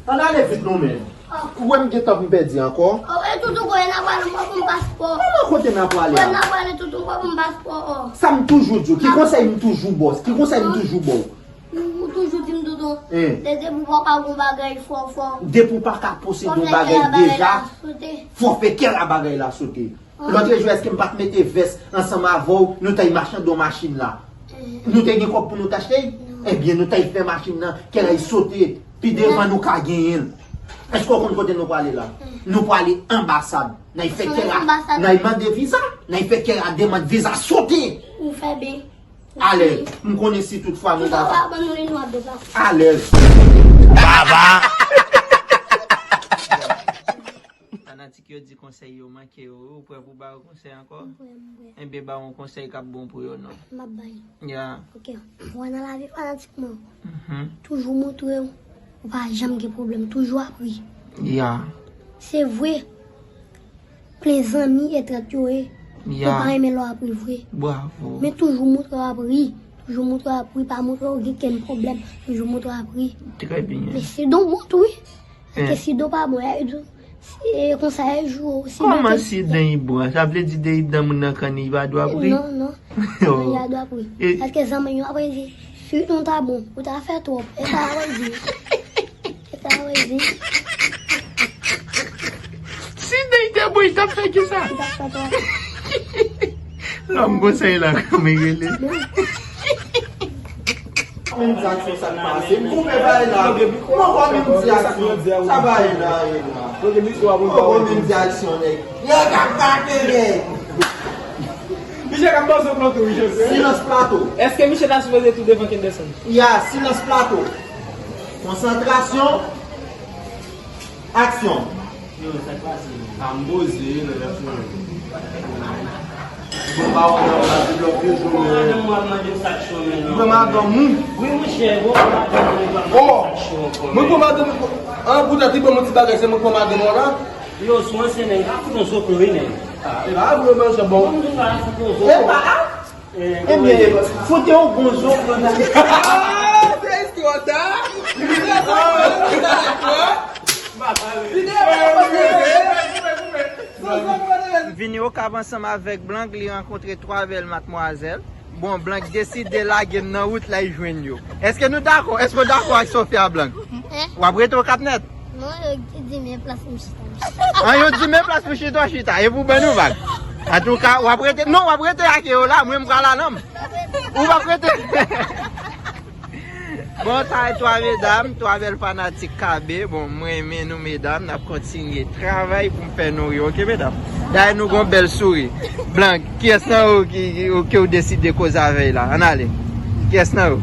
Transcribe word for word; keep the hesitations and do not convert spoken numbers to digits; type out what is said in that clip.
Ann ale vit non men. Ou wè m gentan pou m pèdi ankò. Oh, e toutou kote n ap prale, m pa pou m paspò. Kòman kote n ap prale a? Kote n ap prale toutou, m pa pou m paspò. Oh. Sa m toujou di w, ki konsèy m toujou ba w? Ki konsèy m toujou ba w? Ou toujou di m toutou, depi w pa ka gon bagay fò fò. Depi w pa ka posede yon bagay deja, fò fè kè la bagay la sote. Lòt jou, èske m pa t mete vès ansanm avè w, nou t al mache anndan machin la? Nou te gen kòb pou nou t achte l? Ebyen, nou t al fè machin nan, kè la sote, pi devan nou ka genyen l. Èske w konn kote nou prale la? Nou prale anbasad. N al fè kè la, n al mande viza, n al fè kè la demann viza sote. Ou fè byen. Alèz, m konnen si tout fwa nou ta. Alèz. Baba! Fanatik yo di konsèy yo manke yo, ou prè pou ba yo konsèy ankò? M prè, m prè. Enben, ba yo yon konsèy k ap bon pou yo non. M ap bay. Ya. Ok. Ou wè nan lavi fanatik mwen, toujou montre w ou pa janm gen pwoblèm, toujou ap ri. Ya. Se vre, plen zanmi etrant yo ye. Yo pa renmen lè w ap ri vre. Bravo. Men toujou montre w ap ri. Toujou montre w ap ri, pa montre w gen kenn pwoblèm. Toujou montre w ap ri. Trè byen. Men si don bon tou wi. Paske si don pa bon, e, e konsa e jou si don. Kòman si dan yi bon? Sa vle di deyidan moun nan kanni pa dwe ap ri? Non, non. Kanni pa dwe ap ri. Paske zanmi yo ap di, si don ta bon, ou ta fè twòp. E sa yo di. E sa yo di. Si dan yi te bon, li t ap fè kisa? Li t ap fè twòp. Lòm konsèy la, kòman rele? Menm di aksyon sa k pase. M koupe bay la. M ankò menm di aksyon. Sa bay la ye la. M ankò menm di aksyon nèg. Nèg ap gate nèg. Michel ap bòzò plato wi José. Silans plato. Èske Michel ta sipoze tou devan Kenderson? Ya, silans plato. Konsantrasyon. Aksyon. Yo, sa k pase? A m poze nan nan founen. Bon, pa wè nan la di blòk yo jwe. Madanm mwen ap mande m sa k cho men non. Mwen madanm ou? Wi monchè, bon madanm mwen pa mande sa k cho ankò. Mwen bon madanm ou? An, poutan ti ban mwen ti bagay, se mwen k pran madanm ou la? Yo, sou ansyen nèg, ka fout yon zoklo wi nèg. Ah, e pa vre, men se bon. Mwen ka fout yon zoklo. E pa. Ebyen, fout yon bon zoklo nan. Ah, se istwa sa. Vini Okap ansanm avèk Blank, li rankontre twa bèl matmwazèl. Bon, Blank deside lage m nan wout la, li jwenn yo. Èske nou dakò? Èske w dakò ak Sofia, Blank? W ap rete Okap nèt? Non, yo di men plas m chita, m chita. An, yo di men plas m chita, chita. E pou ban nou vag. Antouka, w ap rete, non, w ap rete ak yo la, mwen m pral alanm. Ou p ap rete. Bon, sa e twa medam, twa bèl fanatik K B. Bon, mwen renmen nou medam, n ap kontinye travay pou m fè nou ri, oke medam? Dayè nou gon bèl souri. Blank, kiyès nan ou ki, ki, ke w deside koze avè l la? Ann ale. Kiyès nan ou?